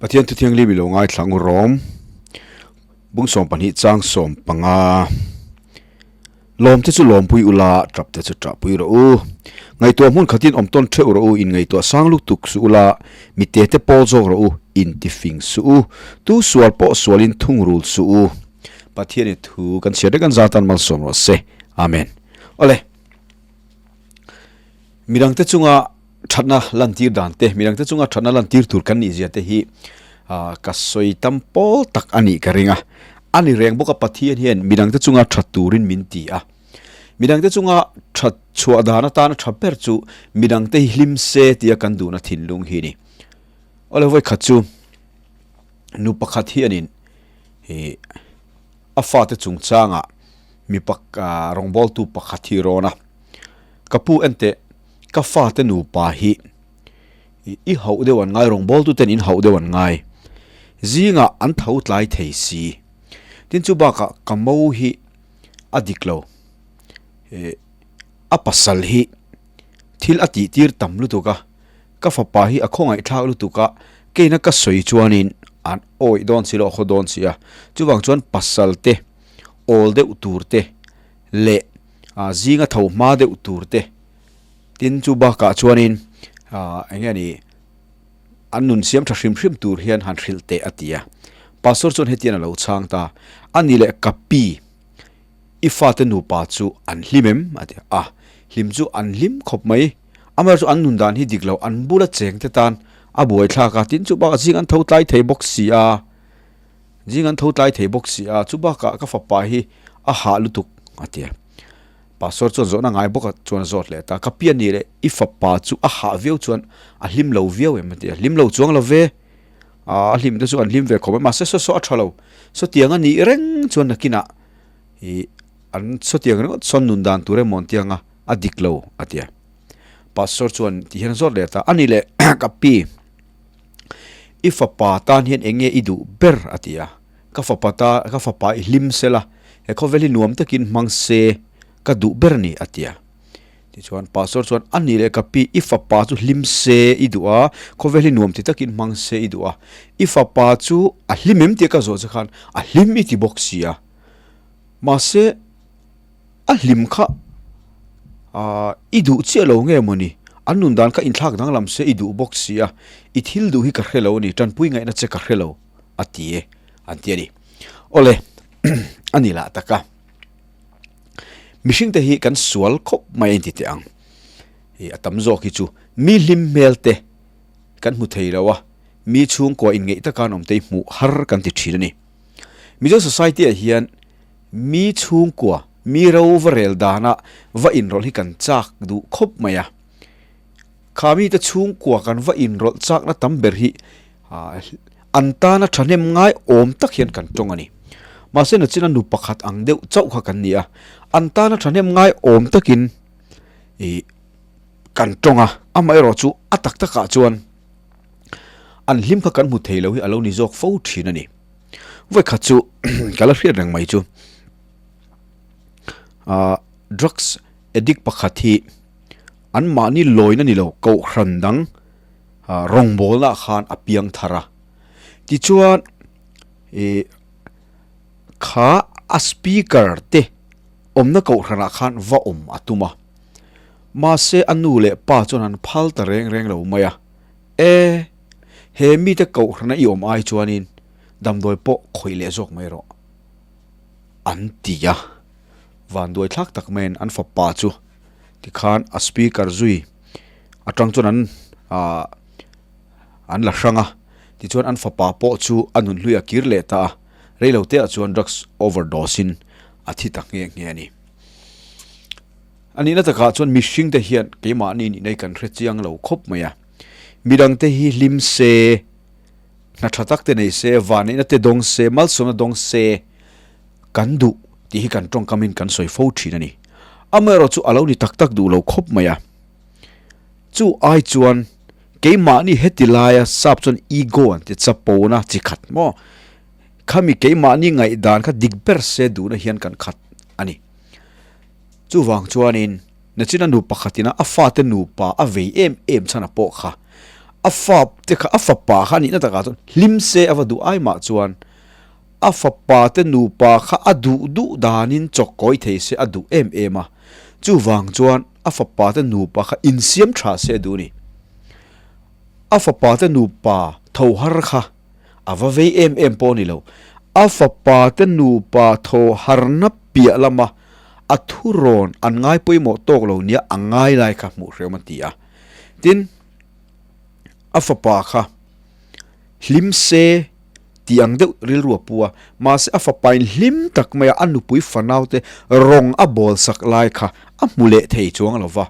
Pathian thu thianghlim i lo ngaithla ang u rawm. Bung 12 chang 15. Lawm te chu lawmpui ula, tap te chu tahpui rawh u. Ngaihtuah hmun khatin awm tawn theuh rawh u, in ngaihtuah sang lutuk suh ula, mite te pawl zawk rawh u, in ti fing suh u. Tu sual pawh sualin thungrul suh u. Pathian i thu kan chhiar reng an zatan malsawm rawh se. Amen. Awle. Midangte chunga thatna lantir dan te, midangte chunga thatna lantir tur kan nih zia te hi ka sawi tam pawl tak a nih ka ring a. A ni reng bawk a Pathian hian midangte chunga that turin min ti a. Midangte chunga that chhuah dan atana tha ber chu midangte hi hlim se tia kan duhna thinlung hi ni. Awle vawi khat chu nu pakhat hianin ih a fate chungchangah mi pak rawngbawltu pakhat hi rawn a. Ka pu enteh ka fate nupa hi i hauh deuh an ngai rawngbawltu ten in hauh deuh an ngai. Zingah an tho tlai thei si. Tin chu bakah ka mo hi a dik lo. A pasal hi thil a tih tir tam lutuk a, ka fapa hi a khawngaihthlak lutuk a, keina ka sawi chuanin an awih dawn si lo a khaw dawn si a. Chuvang chuan pasal te awl deuh tur te leh zinga tho hma deuh tur te tin chu bakah chuanin eng nge ni an nun siam tha hrim hrim tur hian han hrilh teh a ti a. Pastor chuan hetian a lo chhang ta, a ni leh ka pi i fate nupa chu an hlim em? a ti a, hlim chu an hlim khawp mai, amaherawhchu an nun dan hi dik lo, an bula cheng te tan a buaithlak a, tin chu bakah zing an tho tlai thei bawk si a. Zing an tho tlai thei bawk si a, chu bakah ka fapa hi a hah lutuk a ti a. Pastor chuan zawhna ngai bawk a chuan a zawt leh ta, ka pian ni leh i fapa chu a hah viau chuan a hlim lo viau em a ti a, hlim lo chuang lo ve, a hlim te chu an hlim ve khawp mai, mahse saw saw a tha lo, sawtiang a nih reng chuan nakinah ih an sawtiang ringawt sawn nun dan tur emaw an ti ang a, a dik lo a ti a. Pastor chuan ti hian a zawt leh ta, a ni leh ka pi. I fapa tan hian eng nge i duh ber? a ti a. Ka fapa ta, ka fapa i hlim sela, he khawvel hi nuam takin hmang se ka duh ber a ni, a ti a. Tichuan Pastor chuan, A ni leh ka pi, i fapa chu hlim se i duh a, khawvel hi nuam ti takin hmang se i duh a. I fapa chu a hlim em tia ka zawh che khan a hlim i ti bawk si a. Mahse, a hlim kha ahh i duh chiah lo nge mawni? An nun dan kha inthlak danglam se i duh bawk si a, i thil duh hi ka hre lo a ni, tanpui ngaihna che ka hre lo a ti e an ti a ni. Awle a ni lah tak a, mihring te hi kan sual khawp mai a inti teh ang, ih a tam zawk hi chu mi hlim hmel te kan hmu thei lo a, mi chhungkua inngeih taka an awm te hi hmuh har kan ti thin a ni. Mizo society ah hian Mi chhungkua, mi ro va rel dana va inrawlh hi kan chak duh khawp mai a. Kha mite chhungkua kan va inrawlh chakna tam ber hi an tana thahnem ngai awm tak hian kan tawng a ni. Mahse nachina nu pakhat ang deuh chauh kha kan ni a, an tana thahnem ngai awm takin kan tawng a, amaherawh chu a tak takah chuan an hlim kha kan hmu thei lo hi a lo ni zawk fo thin a ni. Vawi khat chu ka la hriat reng mai chu ah drugs addict pakhat hi an mahni lawina ni lo kohhran dang ah rawngbawlna ah khan a piang thar a tichuan ih kha a speaker te awmna kohhran ah khan va awm a tum a mahse a nu leh pa chuan an phal ta reng reng lo mai a e. He mite kohhrana i awm ai chuanin damdawi pawh khawih leh zawk mai rawh an ti a. Vanduai thlak tak maiin an fapa chu tikhan a speaker zui atang chuan an ah an la hrang a, tichuan an fapa pawh chu a nunhlui a kir leh ta a, reilote ah chuan drugs overdose in a thi ta nghe nghe a ni. A nihna takah chuan mihringte hian keimahni nihna hi kan hre chiang lo khawp mai a. Midangte hi hlim se, hna tha tak te nei se, vanneihna te dawng se, malsawmna dawng se kan duh tih hi kan tawngkamin kan sawi fo thin a ni. Amaherawhchu a lo ni tak tak duh lo khawp mai a. Chu ai chuan keimahni heti laia sap chuan ego an ti chapona chi khat maw? Khami keimahni ngaihdan kha dik ber se duhna hian kan khat a ni. Chuvang chuanin Nachina nu pakhatina a fate nupa a vei em em chhan a pawh kha. A fa te kha, a fapa kha a nihna takah chuan hlim se a va duh ai mah chuan a fapa te nupa kha a duh duh danin chawkkawi thei se a duh em em a. Chuvang chuan a fapa te nupa kha insiam tha se a duh a ni. A fapa te nupa tho har kha a va vei em em pawh a ni lo. A fapa te nupa tho harna piah lama a thurawn an ngai pawimawh tawk lo nia a ngai lai kha hmuh hrehawm a ti a. Tin, a fapa kha hlim se tih ang deuh rilru a pu a, mahse a fapain hlim tak maia a nupui fanaute rawng a bawl sak lai kha a hmu leh thei chuang lo va,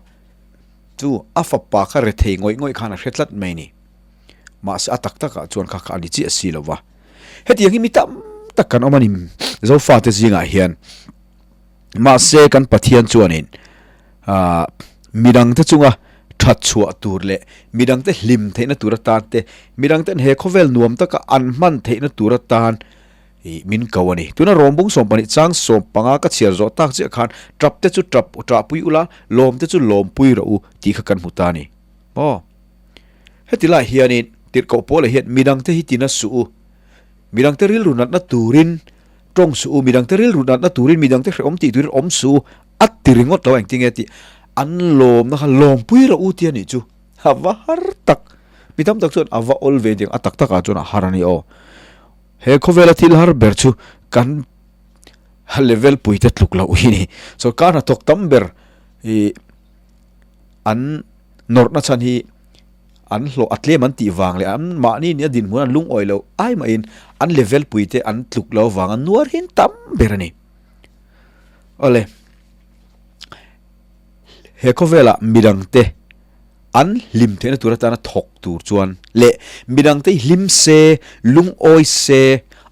chu a fapa kha rethei ngawih ngawih khan a hre tlat mai a ni. Mahse a tak takah chuan kha kha a ni chiah si lo va. Hetiang hi mi tam tak kan awm a ni Zofate zingah hian. Mahse kan Pathian chuanin aah midangte chunga that chhuah tur leh midangte hlim theihna tur atan te, midangten he khawvel nuam taka an hman theihna tur atan ih min ko a ni. Tuna Rawmbung 12 chang 15 ka chhiar zawh tak chiah khan tap te chu tap ṭahpui ula, lawm te chu lawmpui rawh u tih kha kan hmu ta a ni. Aw. Heti lai hianin tirhkoh pawl ah hian midangte hi tina suh u, midangte rilru natna turin Tawng suh u, midangte rilru natna turin, midangte hrehawm tih turin awm suh u, a ti ringawt lo engtin nge tih an lawmna kha lawmpui rawh u tia nih chu a va har tak. Mi tam tak chuan a va awl ve ding a tak takah chuan a har a ni aw. He khawvela thil har ber chu kan level puite tluk loh hi ni. Sorkar hnathawk tam ber ih an nawrhna chhan hi an hlawh a tlem an tih vang leh an mahni nia dinhmun an lungawi loh ai mahin an level pui te an tluk lo vang a nuar hi an tam ber a ni. Awle, he khawvelah midangte an hlim theihna tur atana thawk tur chuan leh midangte hlim se, lungawi se,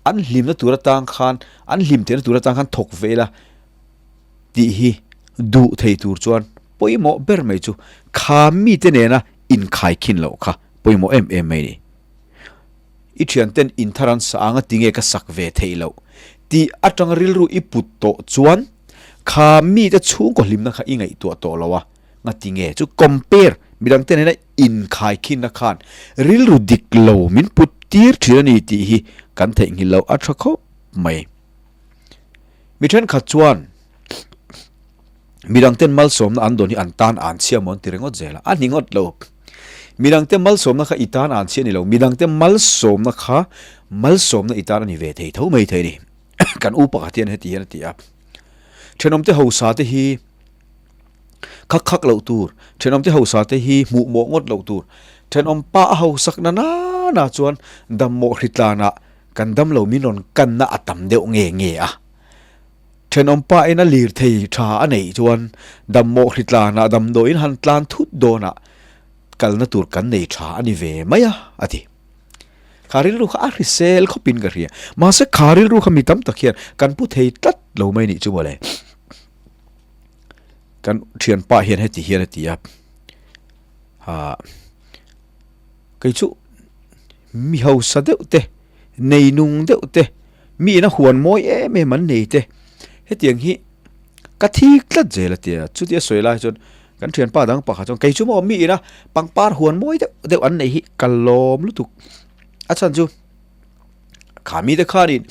an hlimna tur atang khan, an hlim theihna tur atang khan thawk ve ila tih hi duh thei tur chuan pawimawh ber mai chu kha mite nena inkhaikhin loh kha pawimawh em em mai a ni. I thianten inthar an sa anga tinge ka sak ve theih loh tih atanga rilru i put tawh chuan kha mite chhungkaw hlimna kha i ngaihtuah tawh lo a, ngatinge chu compare midangte nena inkhaikhinna khan rilru dik lo min put tir thin a ni tih hi kan theihnghilh loh a tha khawp mai. Mi thenkhat chuan midangten malsawmna an dawn hi an tan an chhia maw an ti ringawt zel a, a ni ngawt lo. Midangte malsawmna kha i tan an chhia a ni lo, midangte malsawmna kha malsawmna i tan a ni ve thei tho mai thei a ni. Kan u pakhat hian heti hian a ti a, thenawmte hausa te hi khak khak loh tur, thenawmte hausa te hi hmuh mawh ngawt loh tur, thenawm pa a hausak na nana chuan dammawh hritlanah Kan damlo min rawn kanna a tam deuh nge nge a. Thenawm pa ina lirthei tha a neih chuan dammawh hritlanah damdawiin han tlan thut dawnah kalna tur kan nei tha a ni ve mai a, a ti. Kha rilru kha a hrisel khawpin ka hria. Mahse kha rilru kha mi tam tak hian kan pu thei tlat lo mai nih chu mawle. Kan thianpa hian heti hian a ti a, ah. Kei chu mi hausa deuh te, nei nung deuh te, mi ina huan mawi em em an nei te, hetiang hi ka thik tlat zel a tia. Chutia sawi lai chuan kan thianpa dang pakhat chuan kei chu maw mi ina pangpar huan mawi deuh deuh an nei hi ka lawm lutuk. A chhan chu kha mite khanin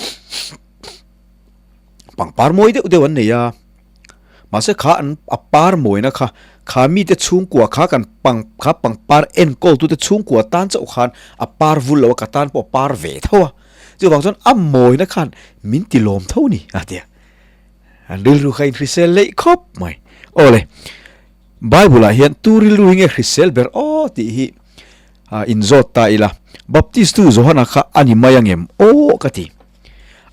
pangpar mawi deuh deuh an nei a. Mahse kha an a par mawina kha, kha mite chhungkua kha kan pang kha pangpar enkawl tute chhungkua tan chauh khan a par vul lo a, ka tan pawh a par ve tho a. Chuvang chuan a mawina khan min ti lawm tho ni a ti a. An rilru kha inhrisel leih khawp mai. Awle, Bible ah hian tu rilru hi nge hrisel ber aw tih hi inzawt ta ila. Baptist tu Johana kha a ni mai angem aw ka ti.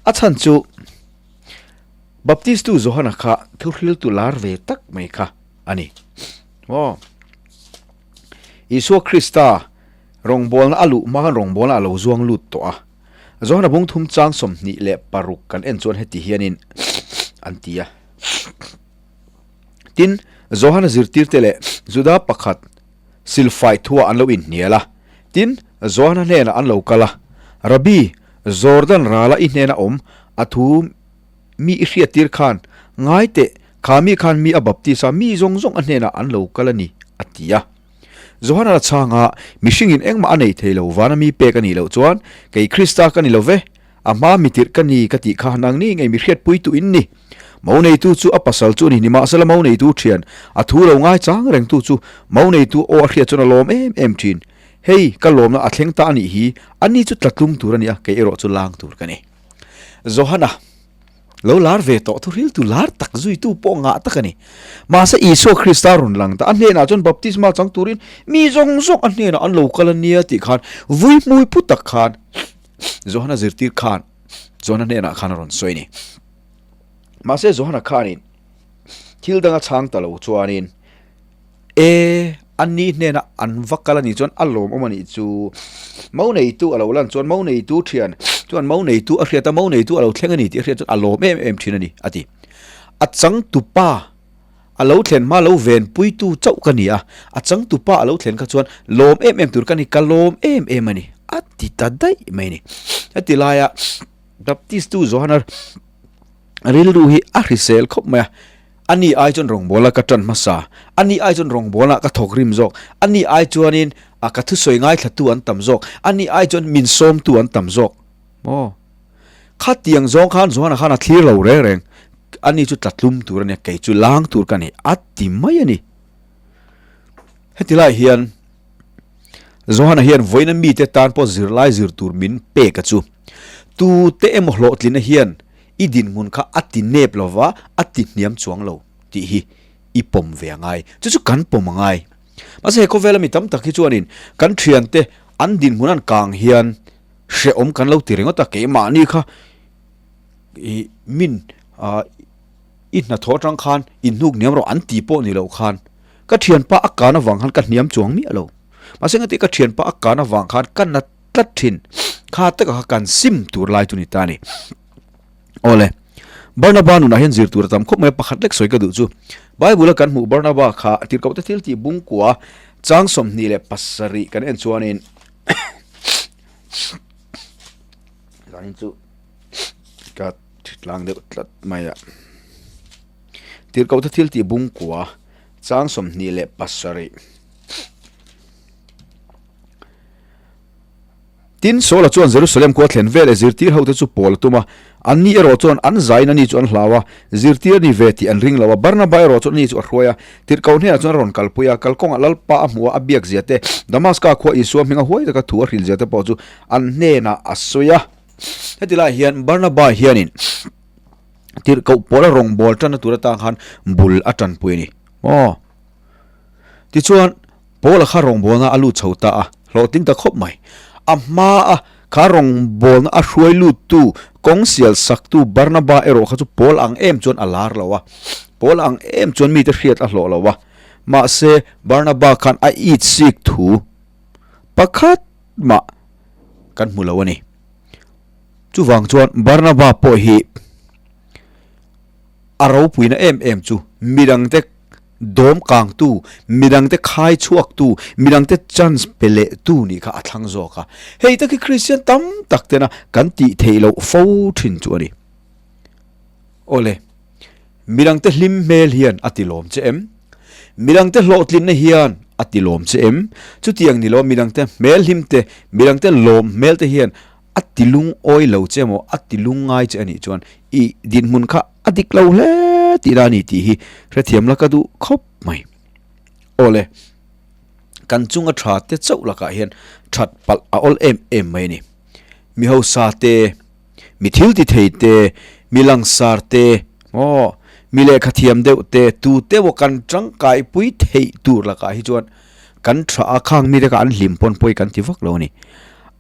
A chhan chu. Baptistu Johana kha thuhriltu lar ve tak mai kha a ni. Aw. Isua Krista rawngbawlna a luh hma khan rawngbawlna a lo zuang lut tawh a. Johana bung thum chang 26 kan en chuan heti hianin an ti a. Tin, Johana zirtirte leh Juda pakhat silfai thuah an lo inhnial a. Tin, Johana hnenah an lo kal a, Rabbi, Jordan rala i hnena awm a thu mi i hriattir khan, Ngai teh, kha mi khan mi a baptis a, mi zawng zawng a hnenah an lo kal a ni, a ti a. Johana la chhang a, Mihringin engmah a nei thei lo, vana mi pek a nih loh chuan, kei Krista ka ni lo ve, a hma mi tirh ka ni ka tih kha nangni ngei mi hriatpuitu in ni. Mo neitu chu a pasal chu a ni, nimahsela mo neitu thian, a thu lo ngai chang rengtu chu mo neitu aw a hriat chuan a lawm em em thin. Hei, ka lawmna a thleng ta a nih hi, ani chu tlatlum tur a ni a, kei erawh chu lang tur ka ni. Johana. Lo lar ve tawh thu hriltu lar tak zuitu pawh ngah tak a ni. Mahse Isua Krista rawn lang ta, a hnenah chuan baptisma chang turin mi zawng zawng a hnenah an lo kal a nia tih khan vui hmui pu tak khan Johana zirtir khan Johana hnenah khan a rawn sawi a ni. Mahse Johana khanin thil danga chhang ta lo chuanin E, a ni hnena an va kal a nih chuan a lawmawm a nih chu. Mo neitu a lo lan chuan mo neitu thian chuan mo neitu a hriat a, mo neitu a lo thleng a ni tih a hriat chuan a lawm em em thin a ni, a ti. A changtupa a lo thlen hma lo venpuitu chauh ka ni a, a changtupa a lo thlen kha chuan lawm em em tur ka ni, ka lawm em em a ni, a ti ta daih mai a ni. Heti laia Baptistu Johana rilru hi a hrisel khawp mai a. A ni ai chuan rawngbawla ka ṭan hmasa, a ni ai chuan rawngbawla ka thawk rim zawk, a ni ai chuanin a ka thusawi ngaithlatu an tam zawk, a ni ai chuan min sawmtu an tam zawk. Maw? Khatiang zawng khan Johana khan a thlir lo reng reng, a ni chu tlatlum tur a nia, kei chu lang tur ka ni, a ti mai a ni. Heti lai hian Johana hian vawiina mite tan pawh zirlai zir tur min pek a chu. Tute emaw hlawhtlina hian I dinhmun kha a ti nep lo va, a ti hniam chuang lo tih hi i pawm ve a ngai. Chu chu kan pawm a ngai. Mahse he khawvela mi tam tak hi chuanin kan thiante an dinhmun an kang hian hrehawm kan lo ti ringawt a, keimahni kha i min i hnathawh atang khan inhnuk hniam rawh an ti pawh ni loh khan ka thianpa a kan avang khan ka hniam chuang miah lo. Mahse engati ka thianpa a kan avang khan ka nat tlat thin. Kha taka kha kan sim tur lai chu ni ta a ni. Awle, Barnaba nunah hian zir tur a tam khawp mai a, pakhat lek sawi ka duh chu. Bible a kan hmuh Barnaba kha tirhkohte thil tih bungkua chang 27 kan en chuanin zanin chu ka thitlang deuh tlat mai a. Tirhkohte thil tih bungkua chang 27. Tin, Saula chuan Jerusalem khua thlen vel e zirtir hote chu pawl a tum a. Anni erawh chuan an zaiin ani chu an hlau a, zirtir a ni ve tih an ring lo a. Barnaba erawh chuan ani chu a hruai a, tirhkoh hnenah chuan a rawn kalpui a. Kalkawngah Lalpa a hmuh a, a biak zia te, Damaska khua Isua hminga huai taka thu a hril zia te pawh chu an hnenah a sawi a. Heti lai hian Barnaba hianin tirhkoh pawl a rawngbâwl ṭanna tur atang khan bul a ṭanpui a ni. Aw. Tichuan, Paula kha rawngbawlna a lut chho ta a, hlawhtling ta khawp mai. A hmaa kha rawngbawlna a hruai luttu, kawng sial saktu Barnaba erawh kha chu Paul ang em chuan a lar lo a, Paul ang em chuan mite hriat a hlawh lo a. Mahse, Barnaba khan a it sik thu pakhat mah kan hmu lo a ni. Chuvang chuan Barnaba pawh hi a ropuina em em chu midangte dawm kangtu, midangte khai chhuaktu, midangte chance pe lehtu nih kha a thlang zawk a. Hei tak hi Kristian tam tak tena kan tih theih loh fo thin chu a ni. Awle, midangte hlim hmel hian a ti lawm che em? Midangte hlawhtlinna hian a ti lawm che em? Chutiang ni lo midangte hmel hlim te, midangte lawm hmel te hian a ti lungawi lo che emaw, a ti lungngai che a nih chuan i dinhmun kha a dik lo hle tih la a ni tih hi hrethiam la ka duh khawp mai. Awle, kan chunga tha te chauh lakah hian that palh a awl em em mai a ni. Mi hausa te, mi thil ti thei te, mi langsar te, aw, mi lehkha thiam deuh te, tu te emaw kan tangkai pui theih tur lakah hi chuan kan tha a, khang mite kha an hlim pawn pawi kan ti vak lo a ni.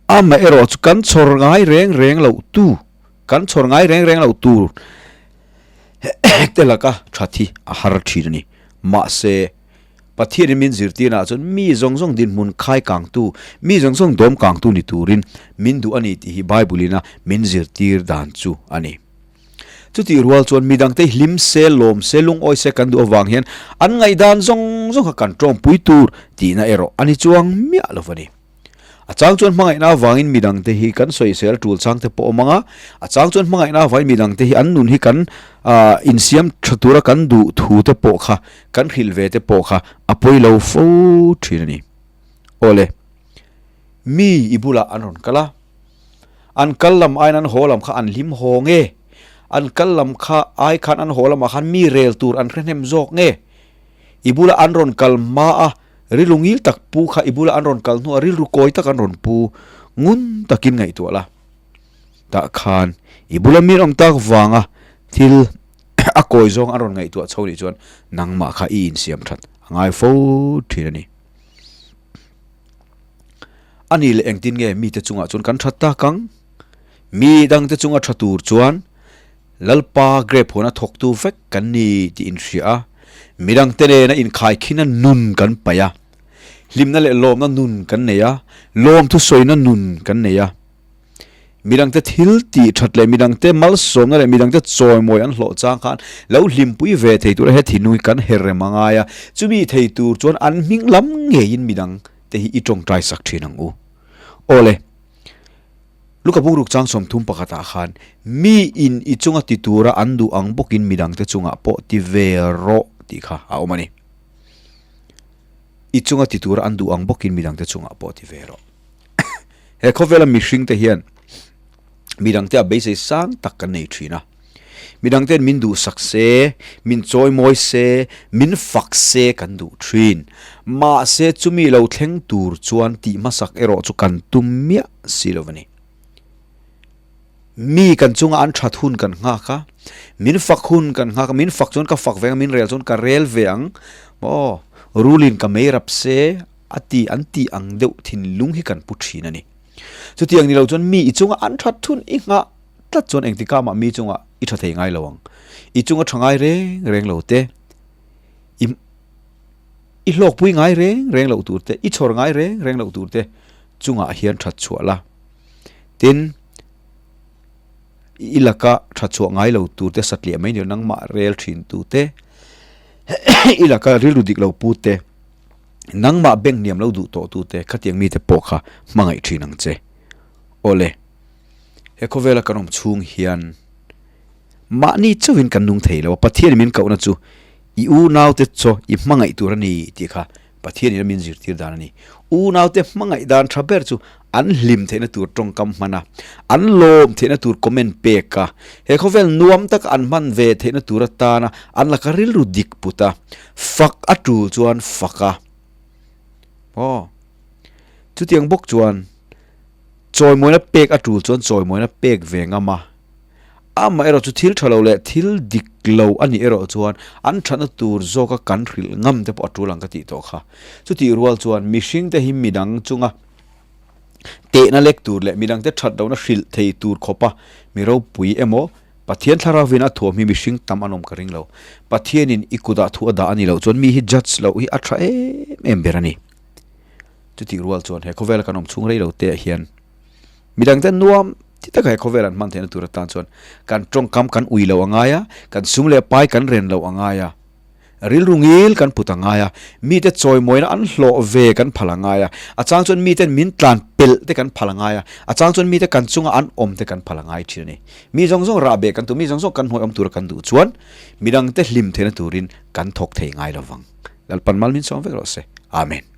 Amaherawh chu kan chhawr ngai reng reng loh tu, kan chhawr ngai reng reng loh tur te laka that hi a har thin a ni. Mahse, Pathianin min zirtirnaah chuan mi zawng zawng dinhmun khai kangtu, mi zawng zawng dawm kangtu ni turin min duh a ni tih hi Bible-in a min zirtir dan chu a ni. Chutih rual chuan midangte hlim se, lawm se, lungawi se kan duh avang hian an ngaihdan zawng zawng kha kan tawngpui tur tihna erawh a ni chuang miah lo va ni. A chang chuan hmangaihna avangin midangte hi kan sawisel tul chang te pawh awm ang a, a chang chuan hmangaihna avangin midangte hi an nun hi kan insiam tha tura kan duh thu te pawh kha, kan hrilh ve te pawh kha a pawi lo fo thin a ni. Awle, mi i bulah an rawn kal a, an kal lam aiin an haw lam kha an hlim haw nge? An kal lam kha ai khan an haw lamah khan mi rel tur an hre hnem zawk nge? I bula an rawn kal hma a, rilru ngil tak pu kha i bula an rawn kal hnuah rilru kawi tak an rawn pu ngun takin ngaihtuah la. Tah khan i bula mi an awm tak vanga thil a kawi zawng an rawn ngaihtuah chho nih chuan nangmah kha i insiam that a ngai fo thin a ni. A nih leh engtin nge mite chungah chuan kan that tak ang? Mi dangte chunga tha tur chuan Lalpa grape huana thawktu vek kan ni tih inhria a, midangte nena inkhaikhina nun kan paih a, hlimna leh lawmna nun kan nei a, lawmthusawina nun kan nei a. Midangte thil tih that leh midangte malsawmna leh midangte chawimawi an hlawh chang khan lo hlimpui ve thei tura he thinlung hi kan her rem a ngai a, chumi thei tur chuan an hming lam ngeiin midangte hi i tawngtai sak thin ang u. Awle. Luka bungruk chang 30 pakhatah khan mi in i chunga ti tura an duh ang bawkin midangte chungah pawh ti ve rawh tih kha a awm a ni. I chunga ti tura an duh ang bawkin midangte chungah pawh ti ve rawh. He khawvela mihringte hian midangte a beisei sang tak kan nei thin a. Midangte'n min duhsak se, min chawimawi se, min fak se kan duh thin. Mahse chumi lo thleng tur chuan tih hmasak erawh chu kan tum miah si lo a ni. Mi kan chunga an that hun kan nghak a, min fak hun kan nghak a, min fak chuan ka fak ve ang, min rel chuan ka rel ve ang, maw rulin ka mei rap se a ti an tih ang deuh thinlung hi kan pu thin a ni. Chutiang ni lo chuan mi i chunga an that hun i nghah tlat chuan engtikah mah mi chungah i tha thei ngai lo ang. I chunga tha ngai reng reng lo te, i i hlawkpui ngai reng reng loh tur te, i chhawr ngai reng reng loh tur te chungah hian that chhuah la. Tin, i laka tha chhuah ngai lo tur te satliah mai ni lo nangmah rel thin tu te, i laka rilru dik lo pu te, nangmah bank hniam lo duh tawh tu te khatiang mite pawh kha hmangaih thin ang che. Awle. He khawvela kan awm chhung hian mahni chauhin kan nung thei lo a, Pathianin min kohna chu i unaute chaw i hmangaih tur a ni tih kha Pathianin a min zirtir dan a ni. Unaute hmangaih dan tha ber chu an hlim theihna tur tawngkam hman a, an lawm theihna tur comment pek a, he khawvel nuam taka an hman ve theihna tur atana an laka rilru dik put a, fak a tul chuan fak a. Aw, chutiang bawk chuan Chawimawina pek a tul chuan chawimawina pek ve ngam a, amaherawh chu thil tha lo leh thil dik lo a nih erawh chuan an thatna tur zawka kan hrilh ngam te pawh a tul ang ka tih tawh kha. Chutih rual chuan mihringte hi midang chunga tehna lek tur leh midangte that lohna hrilh thei tur khawpa mi ropui emaw Pathian thlarauin a thuam hi mihring tam an awm ka ring lo. Pathianin i kutah thu a dah a nih loh chuan mi hi judge loh hi a tha em em ber a ni. Chutih rual chuan he khawvela kan awm chhung rei lo te ah hian midang te nuam ti taka he khawvel an hman theihna tur atan chuan kan tawngkam kan ui loh a ngai a, kan sum leh pai kan ren loh a ngai a, rilru ngil kan put a ngai a, mite chawimawina an hlawh ve kan phal a ngai a, a chang chuan miten min tlan pelh te kan phal a ngai a, a chang chuan mite kan chunga an awm te kan phal a ngai thin a ni. Mi zawng zawng rah beh kan duh, mi zawng zawng kan hnuai awm tura kan duh chuan midang te hlim theihna turin kan thawk thei ngai lovang. Lalpan mal min sawm vek rawh se. Amen.